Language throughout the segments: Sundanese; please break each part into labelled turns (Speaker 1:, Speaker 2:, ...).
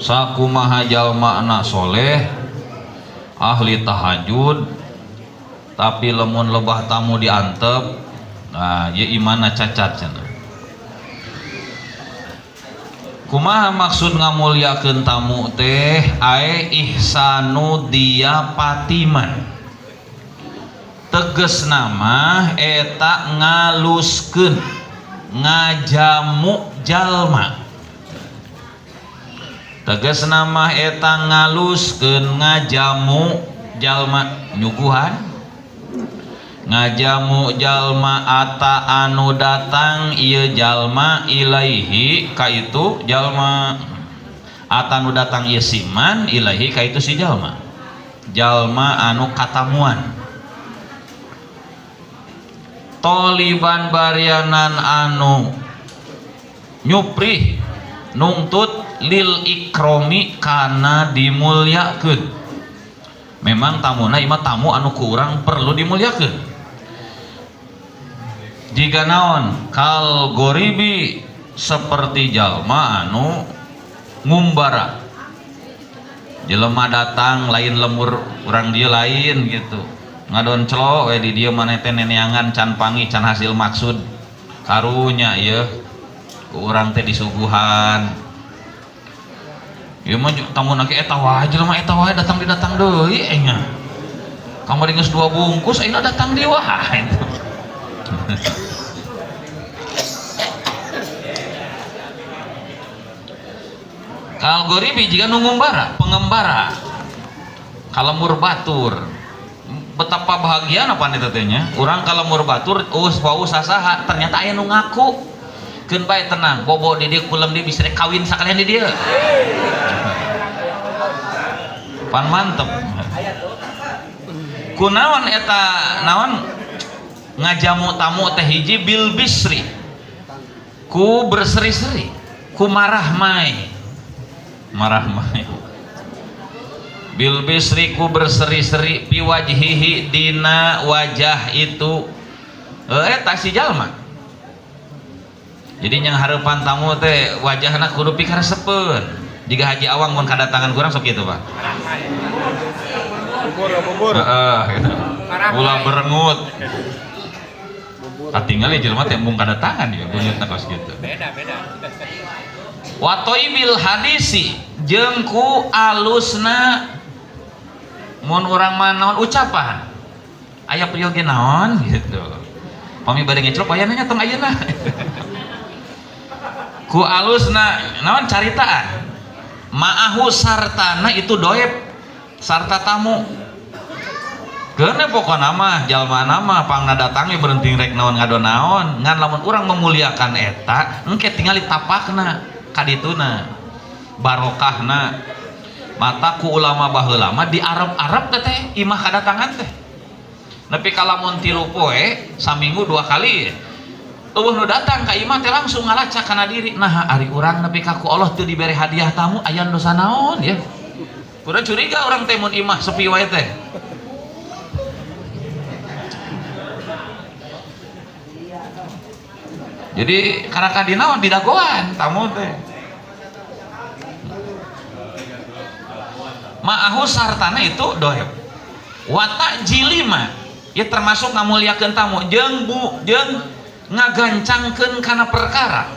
Speaker 1: Sakumaha jalmana soleh ahli tahajud tapi lamun lebah tamu diantep, nah ieu imanna cacat cenah. Kumaha maksud ngamuliakeun tamu teh ae ihsanu diapatiman. Teges nama eta ngaluskeun ngajamu jalma. Teges nama eta ngaluskeun ngajamu jalma nyuguhan. Ngajamu jalma ata anu datang ieu jalma ilaihi ka itu jalma. Ata anu datang ieu siman ilaihi ka itu si jalma. Jalma anu katamuan. Toliban barianan anu nyuprih nungtut lil ikromi kana dimulyakeun. Memang tamuna imah tamu anu ku urang perlu dimuliakeun. Jika naon kal goribi seperti jalma anu ngumbara. Jelema datang lain lemur urang dieu lain gitu. Ngadon celo we di dieu maneh teh neneangan can pangi can hasil maksud. Karunya ieu ku urang teh disuguhan. Ieu mah tamu na ge eta wae jelema eta wae datang di datang deui nya. Kamari geus 2 bungkus ayeuna datang deui wae. Kal goribi jika nu ngumbara, pengembara. Kalemur batur. Betapa bahagia apa eta teh nya? Urang kalemur batur us wau sasaha ternyata aya nu ngaku. Keun bae tenang, bobo di dieu kulem di bisa kawin sakalian di dieu. Pan mantep. Kunaon eta naon ngajamu tamu teh hiji bil bisri. Ku berseri-seri, ku marah mai. Marah mai. Bil bisri ku berseri-seri pi wajhihi dina wajah itu eta si jalma. Jadi yang hareupan tamu teh wajahna kudu pikaresepeun. Jiga Haji Awang mun kadatangan kurang sok kitu, Pak.
Speaker 2: Bubur, bubur.
Speaker 1: Heeh, gitu. Ulah berengut. Katingali jelema teh embung kadatangan ya beungutna kos kitu.
Speaker 3: Beda, beda.
Speaker 1: Wa thayyibil hadisi jeung ku alusna mun urang mah naon ucapan. Aya priyogi naon gitu. Pami bade ngeclok aya nanya tong ayeuna. Ku alusna naon caritaan. Ma'ahu sartana itu doeb sarta tamu. Keuna pokona mah jalma mah pangna datangi berhenti rek naon ngadon naon ngan lamun urang memuliakan eta engke tingali tapakna kadituna barokahna. Mata ku ulama baheula mah di Arab-Arab teh imah kadatangan teh nepi ka lamun 3 poe saminggu 2 kali eueuh nu datang ka imah teh langsung ngalacak kana diri. Nah ari urang nepi ka ku Allah teu dibere hadiah tamu aya dosa naon ya. Kurang curiga urang teh mun imah sepi wae teh. Jadi karaka dinaon didagoan tamu teh. Ma'ahu sartana itu doheb. Wa ta'jilima ya termasuk ngamuliakeun tamu jeung bu jeung ngagancangkeun kana perkara.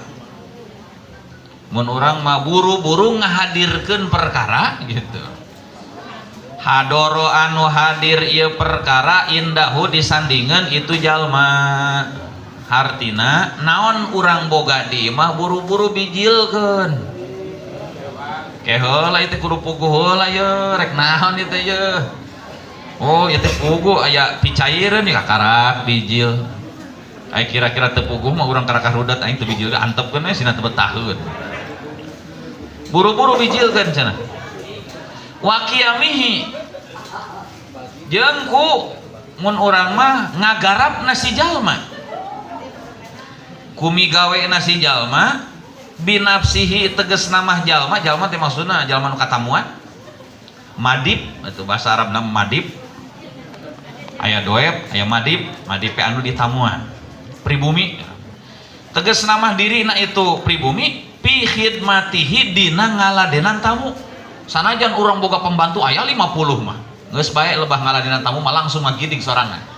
Speaker 1: Mun urang mah buru-buru ngahadirkeun perkara gitu. Hadoro anu hadir ieu perkara indahu disandingan itu jalma. Hartina naon urang boga di imah buru-buru bijilkeun. Ke heula ieu teh kudu puguh heula ye, rek naon ieu teh ye. Oh, ieu teh puguh aya picaireun ya kakarak bijil. Ai kira-kira teu puguh mah urang karakah rudat aing teu bijil antepkeun we sina teu betaheun. Buru-buru bijilkeun cenah. Wa qiyamihi jeung ku mun urang mah ngagarapna si jalma. Kumi gawe nasi jalma binafsihi teges namah jalma, jalma teh maksudna jalma nu katamuan madib itu bahasa Arab nama madib aya doeb aya madib, madib teh anu ditamuan pribumi teges namah dirina itu pribumi Fi khidmatihi dina ngaladenan tamu. Sanajan urang boga pembantu aya 50 mah. Geus bae lebah ngaladenan tamu mah langsung magidig sorangan.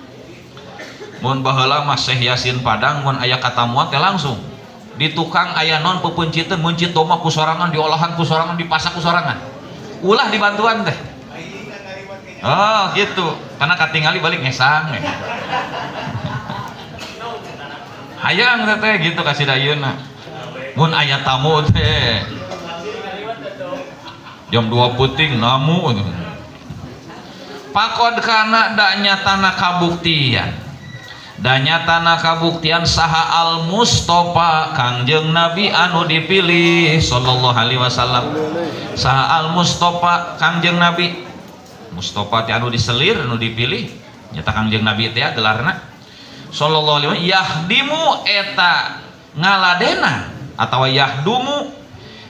Speaker 1: Mun baheula mah Syekh Yasin Padang mun aya katamuan teh langsung di tukang aya non pepeunciteun meuncit domba ku sorangan, diolahan ku sorangan, dipasak ku sorangan. Ulah dibantuan teh. Oh gitu, karena katingali balik ngesang ya. Hayang teh gitu kasih dayeuna. Mun aya tamu teh jam 2 peuting namu. Pakod kana da nyatana kabuktian. Da nyatana kabuktian saha al Mustafa Kangjeng Nabi anu dipilih sallallahu alaihi wasallam. Saha al Mustafa Kangjeng Nabi Mustafa teh anu diselir anu dipilih nyata Kangjeng Nabi teh gelarna sallallahu alaihi wasallam yahdimu eta ngaladena atau yahdumu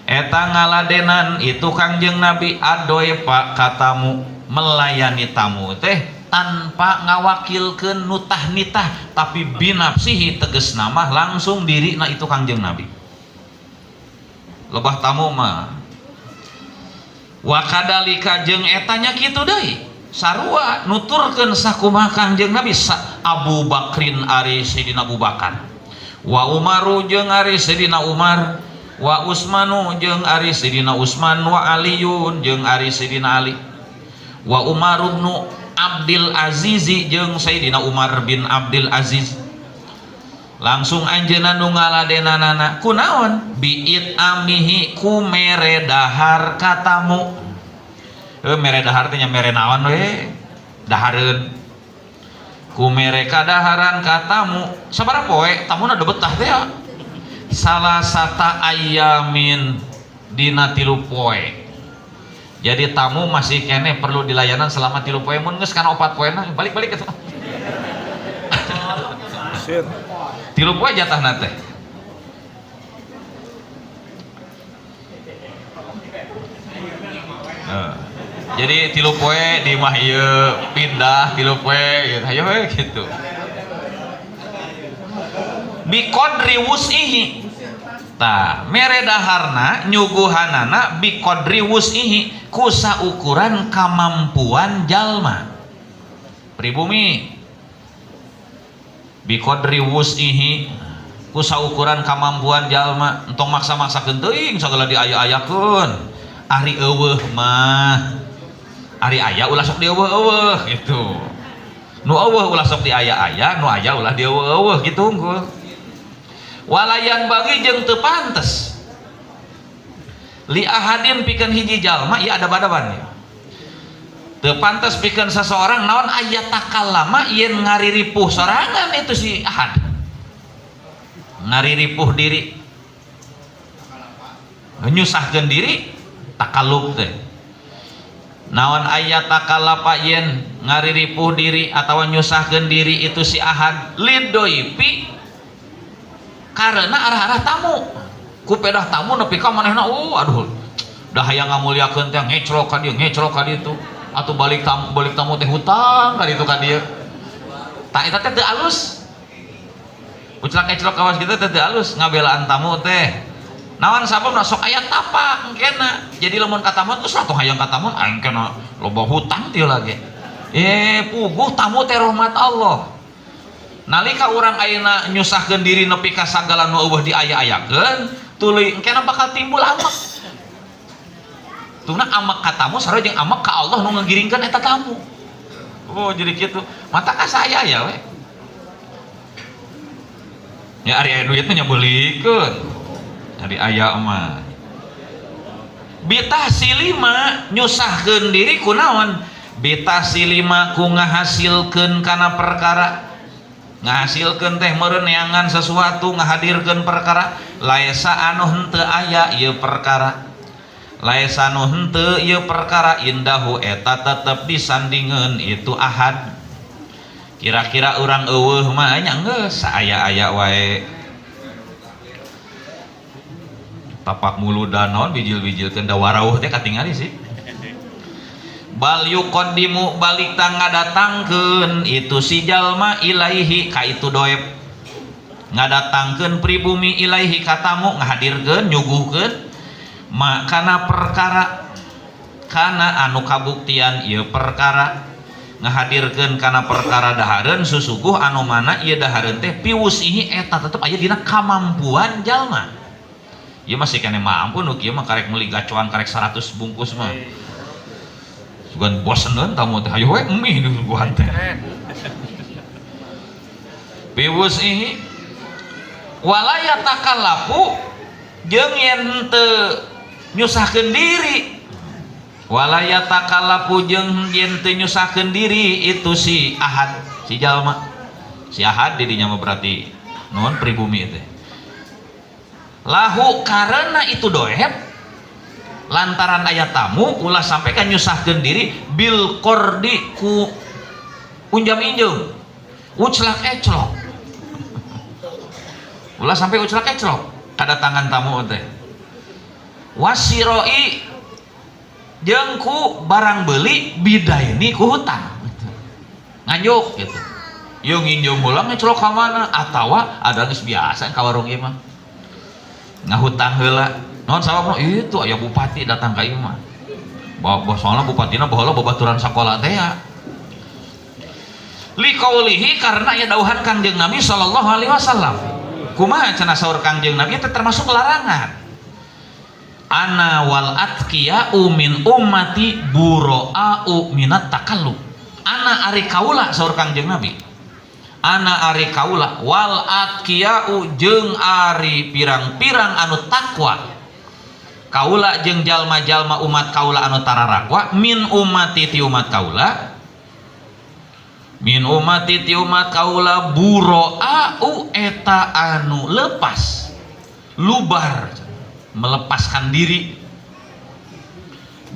Speaker 1: eta ngaladenan itu Kangjeng Nabi adoy pak katamu melayani tamu teh tanpa ngawakilkeun nutah nitah tapi binafsihi tegas nama langsung dirina itu Kangjeng Nabi lebah tamu mah wa kadalika jeung etanya kitu deui sarua nuturkeun sakumaha Kangjeng Nabi Abu Bakrin ari Sayyidina Abu Bakar wa Umaru jeung ari Sayyidina Umar wa Usmanu jeung ari Sayyidina Usman wa Aliyun jeung ari Sayyidina Ali wa Umar bin Abdul Aziz jeung Sayyidina Umar bin Abdul Aziz langsung anjeunna nu ngaladenanana kunaon biit amihi ku mere dahar ka tamu mere dahar teh nya mere naon we dahareun ku mere kadaharan ka tamu sabaraha poe tamuna udah betah teh ya salasata ayamin dina 3 poe. Jadi tamu masih kene perlu dilayanan selama 3 poe mun geus kana 4 poe nah balik-balik eta. 3 poe jatahna teh. Jadi 3 poe di imah ieu pindah 3 poe gitu. Hayo we gitu. Biqadri wus'ihi. Tah, mere daharna nyuguhanana biqadri wus'ihi ku saukuran kamampuan jalma. Pribumi biqadri wus'ihi ku saukuran kamampuan jalma, entong maksa-maksakeun teuing sagala diaya-ayakeun. Ari eueuh mah ari aya ulah sok dieueuh-eueuh gitu. Nu eueuh ulah sok diaya-aya, nu aya ulah dieueuh-eueuh gitu unggul. Walayan bagi jeung teu pantes li ahadin pikeun hiji jalma ieu ada badaban ya. Teu pantes pikeun seseorang naon aya takalama yen ngariripuh sorangan itu si ahad. Ngariripuh diri. Nyusahkeun diri takalub teh. Naon aya takalapa yen ngariripuh diri atawa nyusahkeun diri itu si ahad lidoipi karena arah-arah tamu ku pedah tamu nepi ka manehna aduh dah hayang ngamuliakeun teh ngecrok ka dieu ngecrok ka ditu atuh balik tamu teh hutang ka ditu ka dieu tah eta teh teu alus uclak ngecrok kawas kitu teh teu alus ngabelaan tamu teh naon sababna sok aya tapak engkena jadi lamun ka tamu geus lah tong hayang ka tamu aing kena loba hutang teu lagi puguh tamu teh rahmat Allah. Nalika urang ayeuna nyusahkeun diri nepi ka sagala nu eueuh diaya-ayakeun tuluy engkena bakal timbul amek. Tuna amek ka tamu sarua jeung amek ka Allah nu ngagiringkeun eta tamu. Oh jadi kitu. Mata ka saya ya we. Ya ari aya duit mah nya beulikeun. Ari aya mah. Bitahsilima nyusahkeun diri kunaon? Bitahsilima ku ngahasilkeun kana perkara. Ngahasilkeun teh meureun neangan sesuatu ngahadirkeun perkara laesa anu henteu aya ieu perkara laesa anu henteu ieu perkara indahu eta tetep disandingeun itu ahad. Kira-kira urang eueuh mah nya geus saaya-aya wae tapak muludan naon bijil-bijilkeun da warauh teh katingali sih. Bal yuqaddimu balik tang ngadatangkeun itu si jalma ilaihi ka itu doeb. Ngadatangkeun pribumi ilaihi ka tamu ngahadirkeun nyuguhkeun makana perkara kana anu kabuktian ieu perkara ngahadirkeun kana perkara dahareun susuguh anu mana ieu dahareun teh piwusihi eta tetep aya dina kamampuan jalma. Ieu masih keneh mampu nu kieu mah karek meuli gacoan karek 100 bungkus mah. Sugan boseneun tamu teh hayo we mie disuguhan teh. Piwusihi wala yatakallafu jeung yen teu nyusahkeun diri wala yatakallafu jeung yen teu nyusahkeun diri itu si ahad si jalma si ahad didinya mah berarti nuhun pribumi teh lahu karena itu doeb lantaran aya tamu ulah sampai ka nyusahkeun diri bil qordi ku unjam injeum uclak eclok ulah sampai uclak eclok kadatangan tamu teh wasiroi jeung ku barang beli bidaini ku hutang nganjuk gitu ieu nginjeum heula ngeclok ka mana atawa ada geus biasa ka warung ieu mah ngahutang heula naon sababna itu aya bupati datang ka ieu mah soalna bupatina baheula babaturan sakola teh ya liqaulihi karena aya dauhan Kangjeng Nabi sallallahu alaihi wasallam kumaha cenah saur Kangjeng Nabi itu termasuk larangan ana wal atqiya'u min ummati bura'u minat takallub ana ari kaula saur Kangjeng Nabi ana ari kaula wal atqiya'u jeung ari pirang-pirang anu takwa kaula jeung jalma-jalma umat kaula anu tararakwa min ummati ti umat kaula min umati ti umat kaula bura'u eta anu lepas lubar melepaskan diri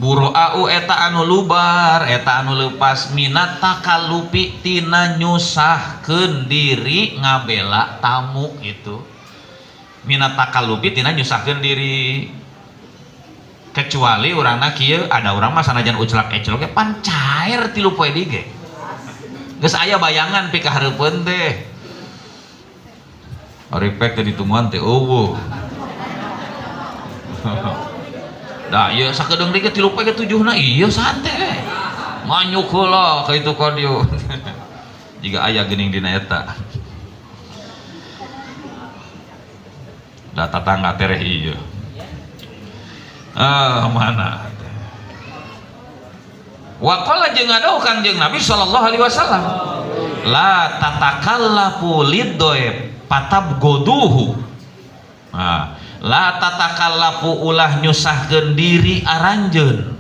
Speaker 1: bura'u eta anu lubar eta anu lepas minat takallupi tina nyusahkeun diri ngabela tamu itu minat takallupi tina nyusahkeun diri kecuali urangna kieu ada urang mah sanajan uclak eclok ge pan cair 3 poe deui ge geus aya bayangan pikahareupeun teh ari pek teh ditungguan teh eueuh da ieu sakedeung deui ge 3 poe ge 7na ieu santai nganyuk heula ka itu ka dieu jiga aya geuning dina eta da tatangga tereh ieu ah mana wa qala jeung ngadau Kangjeng Nabi sallallahu alaihi wasallam la tatakallafu liddoe patabgoduhu nah, la tatakallafu ulah nyusahkeun diri aranjeun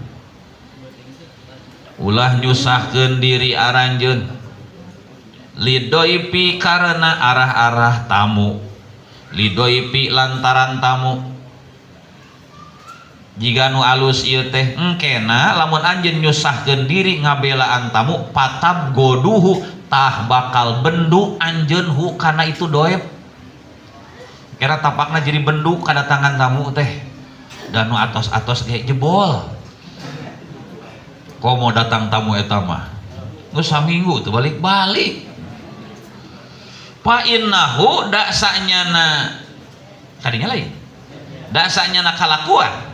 Speaker 1: ulah nyusahkeun diri aranjeun lidoipi karena arah-arah tamu lidoipi lantaran tamu jika nu alus ieu teh engkena lamun anjeun nyusahkeun diri ngabelaan tamu patab goduhu tah bakal bendu anjeun hu kana itu doeb kira tapakna jadi bendu kadatangan tamu teh dan nu atos-atos ge jebol komo datang tamu eta mah geus saminggu teu balik-balik fa innahu da sanyana kadinya lain da sanyana kalakuan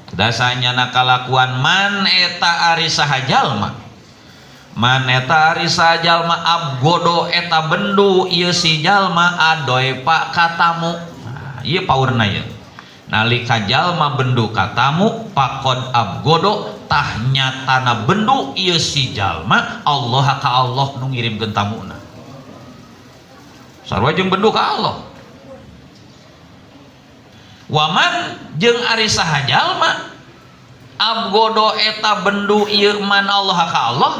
Speaker 1: dasanya kalakuan man eta ari saha jalma man eta ari saha jalma abgodo eta bendu ieu si jalma adoy pak katamu nah, ieu paurna ieu nalika jalma bendu katamu pakod abgodo tah nyatana bendu ieu si jalma Allah ka Allah nu ngirimkeun tamuna sarua jeung bendu ka Allah waman jeung ari saha jalma abgodo eta bendu ieu man Allah ka Allah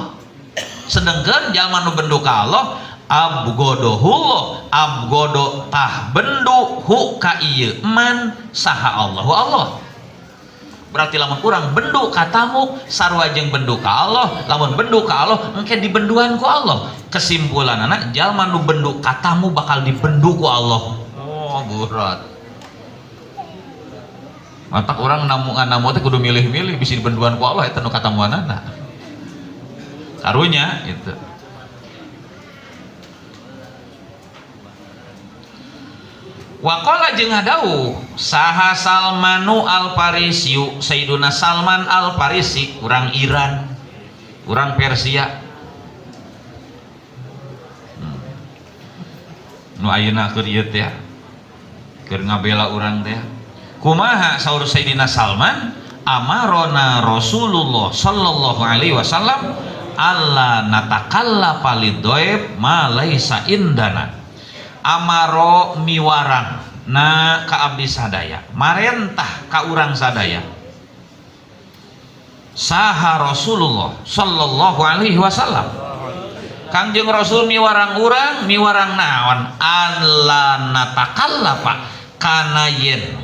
Speaker 1: sedengkeun jalma nu bendu ka Allah abgodohullah abgodo tah bendu hu ka ieu man saha Allahu Allah berarti lamun urang bendu ka tamu sarua jeung bendu ka Allah lamun bendu ka Allah engke dibenduan ku Allah kesimpulanana jalma nu bendu ka tamu bakal dibendu ku Allah oh berat matak orang namu teh kudu milih-milih bisi dibenduan ku Allah eta nu katamuanana karunya gitu. Waqala jeung ngadawuh saha Salmanu Al-Farisiu, Sayyiduna Salman Al-Farisi urang Iran, urang Persia. Nu ayeuna keur ieu teh keur ngabela urang teh. Kumaha saur Sayyidina Salman? Amarona Rasulullah sallallahu alaihi wasallam alla natakallafa lidhaif ma laisa indana. Amaro miwarang na ka abdi sadaya, marentah ka urang sadaya saha Rasulullah sallallahu alaihi wasallam. Kangjeng Rasul miwarang urang, miwarang naon? Alla natakallafa kana yen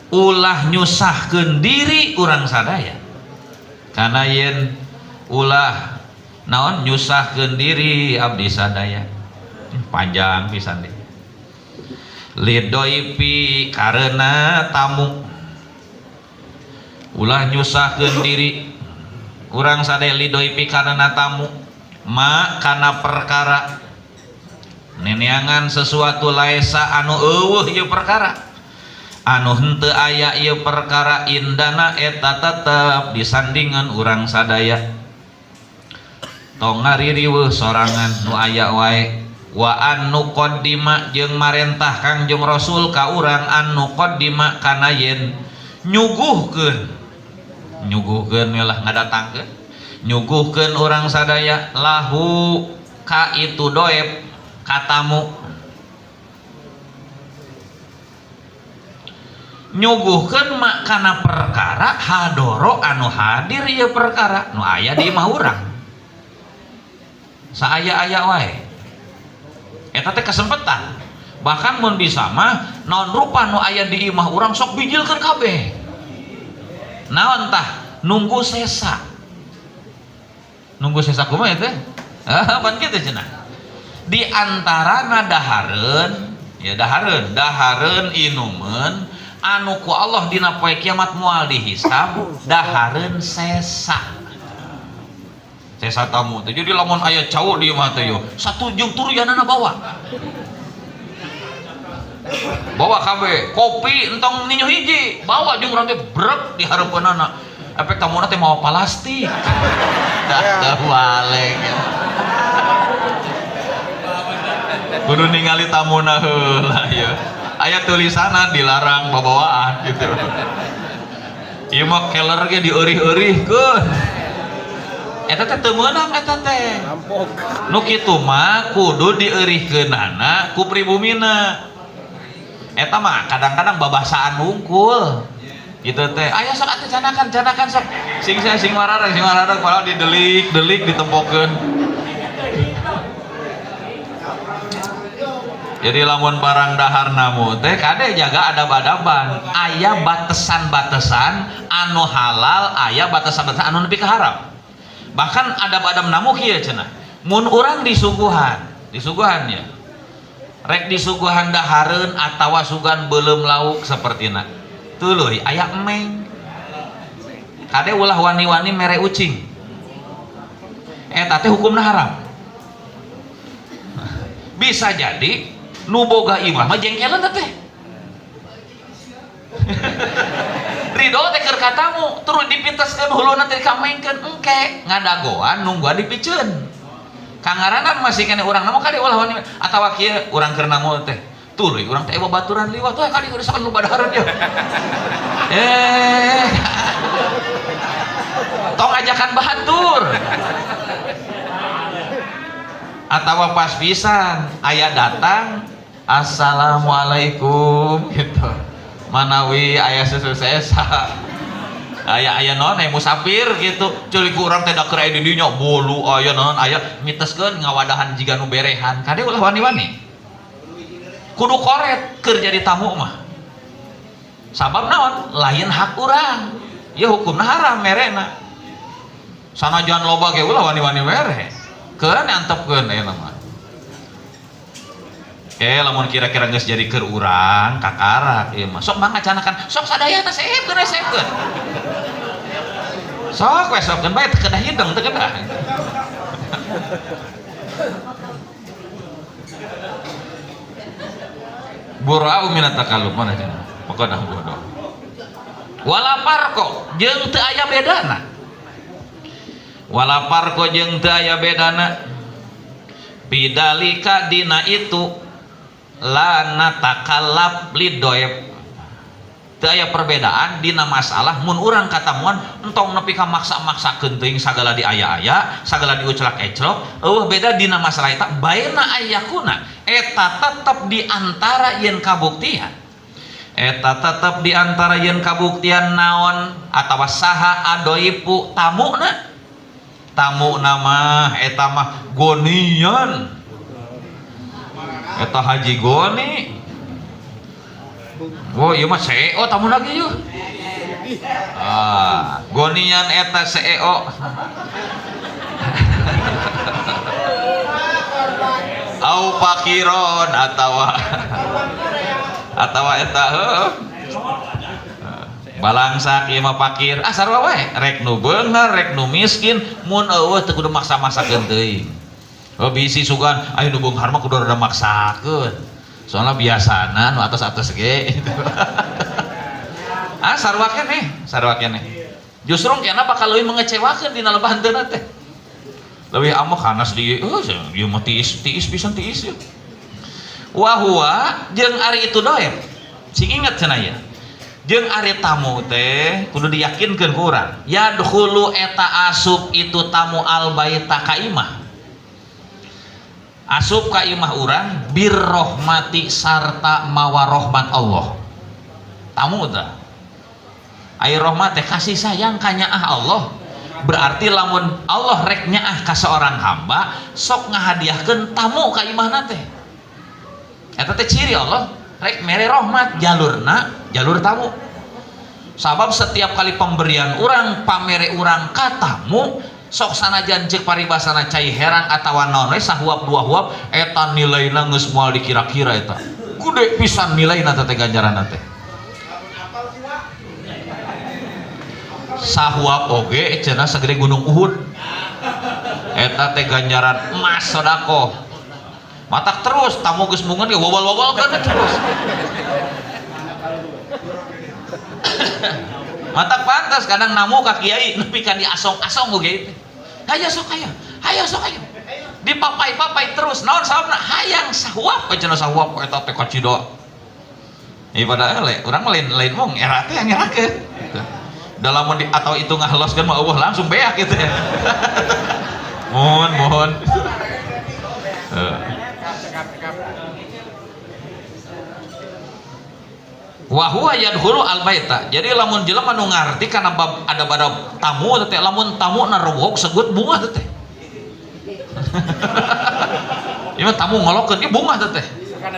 Speaker 1: ulah nyusahkeun diri urang sadaya, kana yen ulah naon nyusahkeun diri abdi sadaya. Panjang pisan deh. Lidoipi karena tamu, ulah nyusahkeun diri urang sadaya lidoipi karena tamu, ma kana perkara neneangan sesuatu laesa anu eueuh ieu perkara, anu henteu aya ieu perkara indana eta tetep disandingan urang sadaya. Tong ngaririweuh sorangan nu aya wae. Wa an nuqaddima jeung marentah Kangjeng Rasul ka urang an nuqaddima kana yen nyuguhkeun, nyuguhkeun lah ngadatangkeun, nyuguhkeun urang sadaya lahu ka itu doeb katamu, nyuguhkeun mak kana perkara hadoro anu hadir ieu perkara nu aya di imah urang saaya-aya wae. Eta teh kesempatan, bahkan mun bisa mah naon rupa nu aya di imah urang sok bijilkeun kabeh. Naon tah nunggu sesa, nunggu sesa kumaha teh? Ah pan kitu cenah. Di antarana dahareun, ya dahareun, dahareun inumeun anu ku Allah dina poe kiamat moal dihisab, dahareun sesa. Sesa tamu teh. Jadi lamun aya cau di imah teh yo, satu jeung turuyanana bawa. Bawa kabeh, kopi entong ninyo hiji, bawa jeung urang teh brek di hareupeunana. Efek tamuna teh mawa plastik. Dah balik ya. Kudu ningali tamuna heula ya. Aya tulisanna dilarang babawaan gitu. Ieu mah keler ge dieurih-eurihkeun. Eta teh teu meunang eta teh. Nu kitu mah kudu dieurihkeunana ku pribumina. Eta mah kadang-kadang babasaan wungkul. Gitu teh. Aya sok atuh canakan, canakan sok. Sing sing mararang, sing mararang padahal didelik-delik ditempokeun. Jadi lamun barang dahar namu teh kade jaga adab-adaban. Aya batesan-batesan anu halal, aya batesan-batesan anu nepi ka haram. Bahkan adab-adab namu kieu cenah. Mun urang disuguhan, disuguhan ya. Rek disuguhan dahareun atawa suguhan beuleum lauk sapertina. Tuluy aya emeng. Kade ulah wani-wani mere ucing. Eta teh hukumna haram. Bisa jadi nu boga imah mah jengkelan teh. Ridho teh keur katamu terus dipiteskeun huluna teh dikamengkeun engke ngadagoan nungguan dipiceun. Kangaranan masih kene urang namu kade ulah wani atawa kieu urang keur namu teh. Tuluy urang teh babaturan liwat wah kali geus lu badahareun ye. Eh. Tong ajakan batur. Atawa pas pisan aya datang assalamualaikum gitu. Manawi aya susu sesa. Aya naon aya musafir gitu. Ceuli ku urang teh da keur aya di dinya bolu aya naon aya miteskeun ngawadahan jiga nu berehan. Kade ulah wani-wani. Kudu koret keur jadi tamu mah. Sabab naon? Lain hak urang. Ya hukumna haram merena. Sanajan loba ge ulah wani-wani mere. Keun antepkeun ayeuna mah. Lamun kira-kira geus jadi keur urang kakarak ieu mah. Sok mangga canakan, sok sadayana seepkeun seepkeun. Sok we sokkeun bae teu kedah hideng teu kedah. Bura'u minat takalluf mana cenah. Pokona bodoh. Wala parko jeung teu aya bedana. Wala parko jeung teu aya bedana. Bidalika dina itu la natakallaf lidoeb. Teu aya perbedaan dina masalah mun urang katamuan entong nepi ka maksa-maksakeun teuing sagala di aya-aya, sagala diuclak-eclok, eueuh beda dina masalah eta baena ayakuna eta tetep di antara yen kabuktian. Eta tetep di antara yen kabuktian naon atawa saha adoipu tamuna. Tamuna mah eta mah gonian. Eta haji goni. Oh ieu mah CEO tamu lagi yeuh. Ah, gonian eta CEO. Au pakiron atawa atawa eta heuh. Balangsak ieu mah pakir. Ah sarua wae, rek nu beunghar, rek nu miskin, mun eueuh teu kudu maksa-maksakeun teuing. Oh bisi sugan aya nu beunghar mah kudu rada maksakeun. Soalnya biasana nu atas-atas ge gitu. Ah sarua keneh, sarua keneh. Justru kena bakal leuwih mengecewakeun dina lebah henteu teh. Leuwih amok hanas di ieu mah tiis, tiis pisan tiis yeuh. Wa huwa jeung ari itu doep. Sing inget cenah ieu. Jeung ari tamu teh kudu diyakinkeun ku urang. Yadkhulu eta asup itu tamu albaita ka imah. Asup ka imah urang birrohmati sarta mawa rahmat Allah. Tamu teh. Ai rahmat teh kasih sayang ka nyaah Allah. Berarti lamun Allah rek nyaah ka seorang hamba sok ngahadiahkeun tamu ka imahna teh. Eta teh ciri Allah rek mere rahmat jalurna jalur tamu. Sabab setiap kali pemberian urang pamere urang ka tamu sok sanajan ceuk paribasana cai herang atawa naon we sahuap dua huap eta nilaina geus moal dikira-kira eta. Gede pisan nilaina teh ganjaranna teh. Sahuap oge cenah sagede gunung Uhud. Eta teh ganjaran emas sedekah. Matak terus tamu geus mungun ge wawal-wawal kan terus. Matak pantas kadang namu ka kiai nepi ka diasong-asong oge teh. Hayo sok hayo, hayo sok hayo. Dipapai-papai terus naon sababna hayang sahuap we cenah sahuap eta teh kacida. Ieu pada eleh urang mah lain mong era teh ngerakeun gitu. Dalam di, atau itu ngahloskeun mah eueuh langsung beak gitu ya. Mohon mohon. Wa huwa yadkhulu al-baita. Jadi lamun jelema nu ngarti kana bab ada pada tamu teh lamun tamu na rewok segut bunga teh. Ieu mah tamu ngolokeun ieu bunga teh.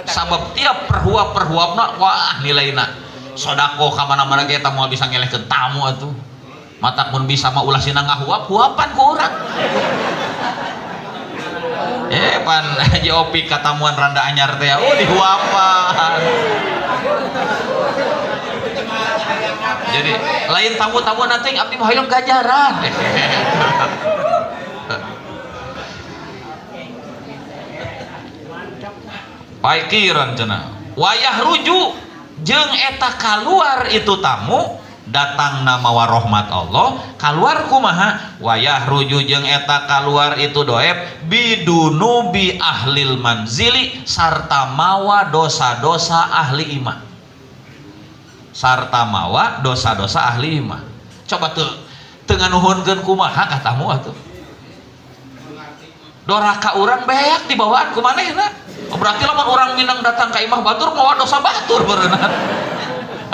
Speaker 1: Sabab tiap perhuap-perhuapna wah nilaina. Sodako ka mana-mana ge eta moal bisa ngelehkeun tamu atuh. Matak mun bisa mah ulah sina ngahuap-huapan ku urang. Pan Haji Opi katamuan randa anyar teh oh dihuapan. Jadi lain tamu-tamu nanti abdi mah hoyong ganjaran. Paikiran cenah. Wayah rujuk jeung eta kaluar itu tamu datang nama warohmat Allah kaluar kumaha wayah ruju jeung eta kaluar itu doeb bidunubi ahlil manzili sarta mawa dosa-dosa ahli imah. Sarta mawa dosa-dosa ahli imah. Coba tuh teu nganuhunkeun kumaha ka tamu atuh. Doraka urang beak dibawaan ku manehna. Berarti lamun urang Minang datang ka imah batur mawa dosa batur beureunan.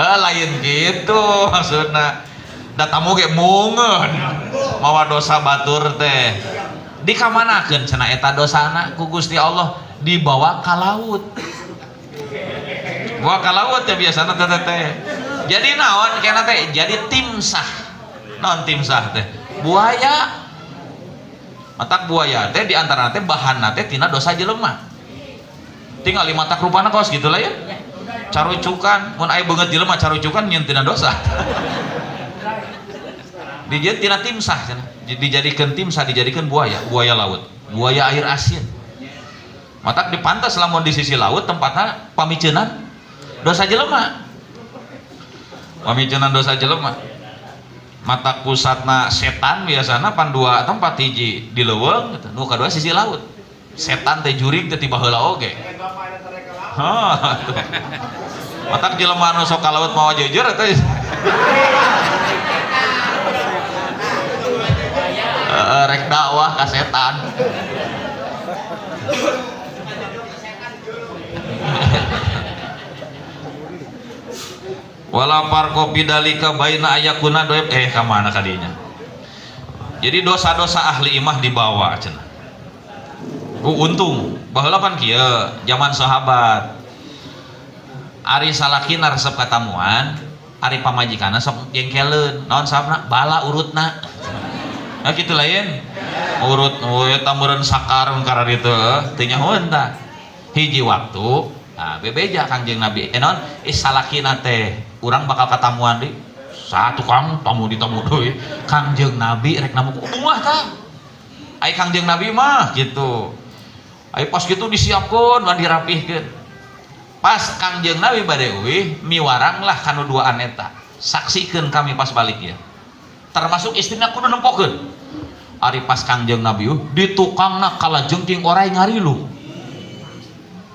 Speaker 1: Lain gitu maksudna. Da tamu ge mungeun mawa dosa batur teh. Dikamanakeun cenah eta dosana ku Gusti Allah dibawa ka laut. Bawa ka laut teh biasana teh teh. Jadi naon kena teh? Jadi timsah. Naon timsah teh? Buaya. Matak buaya teh di antara teh bahanna teh tina dosa jelema. Tinggal lima tak rupana kos gitulah ya. Carucukan mun aya beungeut jelema carucukan nyeun tina dosa. Dijieun tina timsah cenah. Dijadikeun timsah, dijadikeun buaya, buaya laut, buaya air asin. Matak dipantas lamun di sisi laut tempatna pamiceunan. Dosa jelema. Pamicunan dosa jelema. Mata pusatna setan biasana pan dua tempat, hiji di leuweung gitu. Nu kadua sisi laut. Setan teh jurig teh ti baheula oge. Hah. Matak jelema anu sok ka laut mawa jujur eta rek dakwah ka setan. Wala parko bidalika baina ayakuna doeb ka mana kadinya. Jadi dosa-dosa ahli imah dibawa cenah. Untung baheula pan kieu zaman sahabat. Ari salakina resep katamuan, ari pamajikanna sok jengkeleun. Naon sababna? Bala urutna. Nah kitu lain. Urut eta meureun sakar kararitu teu nyahoeun tah. Hiji waktu nah bebeja Kangjeng Nabi. Naon salakina teh urang bakal katamuan deui. Satu kang tamu ditamu deui. Kangjeng Nabi rek namu bungah tah. Ai Kangjeng Nabi mah gitu. Ai pas kitu disiapkeun wan dirapihkeun. Pas Kangjeng Nabi bade euih miwarang lah kanu duaan eta. Saksikeun kami pas balik ya. Termasuk istrina kudu nempokeun. Ari pas Kangjeng Nabi di tukangna kalajengking orai ngarilu.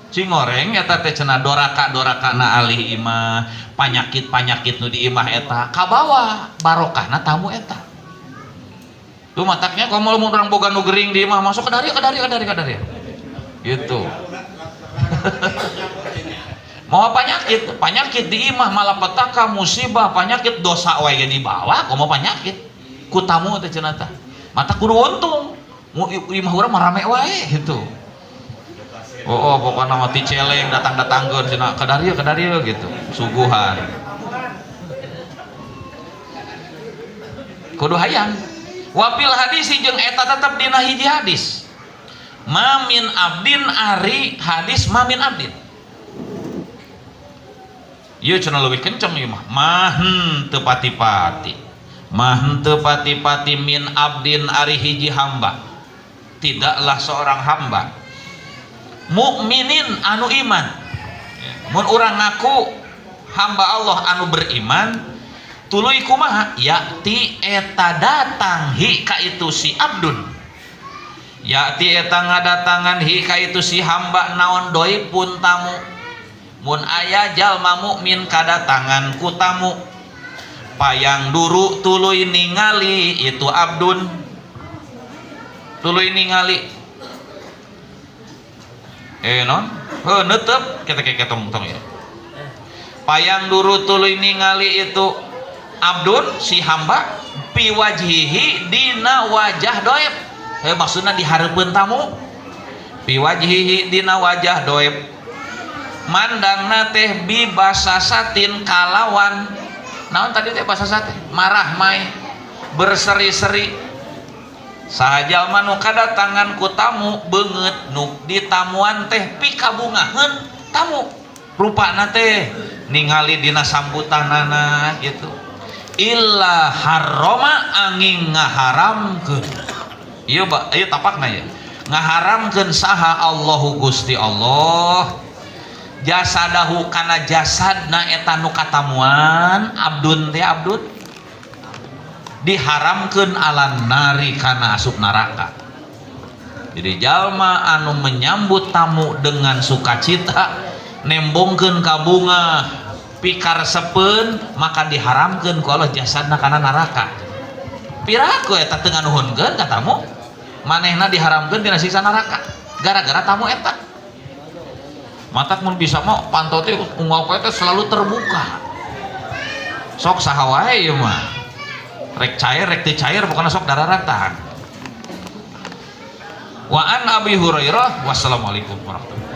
Speaker 1: Cingoreng eta teh cenah doraka-dorakana alih imah, panyakit-panyakit nu di imah eta kabawa barokahna tamu eta. Tuh mataknya komo mun urang boga nu gering di imah masuk ka daria. Gitu. Mau panyakit, panyakit di imah malapetaka musibah, panyakit dosa wae ge dibawa, komo panyakit ku tamu teh cenah tah. Mata kudu untung. Imah urang mah rame wae gitu. Oh, pokoknya mati celeng datang-datangkeun cenah ka daria gitu, suguhan. Kudu hayang. Wapil hadis jeung eta tetep dina hiji hadis. Mamin abdin ari hadis mamin abdin. Ieu cenah leuwih kenceng ieu mah. Mah teu pati-pati. Mah teu pati-pati min abdin ari hiji hamba. Tidaklah seorang hamba mukminin anu iman. Mun urang ngaku hamba Allah anu beriman, tuluy kumaha? Yakti eta datang hi ka itu si abdun. Yakti eta ngadatangan hi ka itu si hamba naon doi pun tamu. Mun aya jalma mukmin kadatangan ku tamu, payang duru tuluy ningali itu abdun. Tuluy ningali non heuh neuteup kita tong ya. Payang duru tuluy ningali itu abdun si hamba piwajhihi dina wajah doeb. Maksudna dihareupeun tamu. Piwajhihi dina wajah doeb. Mandangna teh bibasasatin kalawan naon tadi teh basasa teh marah mai berseri-seri. Saha jalma nu kadatangan ku tamu beungeut nu ditamuan teh pikabungaheun tamu. Rupana teh ningali dina sambutanana gitu. Illa harrama angin ngaharamkeun. Ieu ieu tapakna ya. Ngaharamkeun saha Allahu Gusti Allah jasadahu kana jasadna eta nu katamuan abdun teh abdun diharamkeun ala nari kana asup neraka. Jadi jalma anu menyambut tamu dengan sukacita nembongkeun ka bunga pikaresepeun maka diharamkeun ku Allah jasadna kana neraka. Piraku eta teu nganuhunkeun ka tamu manehna diharamkeun tina siksa neraka gara-gara tamu eta. Matak mun bisa mah panto teh unggal poe teh selalu terbuka. Sok saha wae ieu mah. Rek cair rek teu cair pokona sok dararatan. Wa an Abi Hurairah wassalamualaikum warahmatullahi.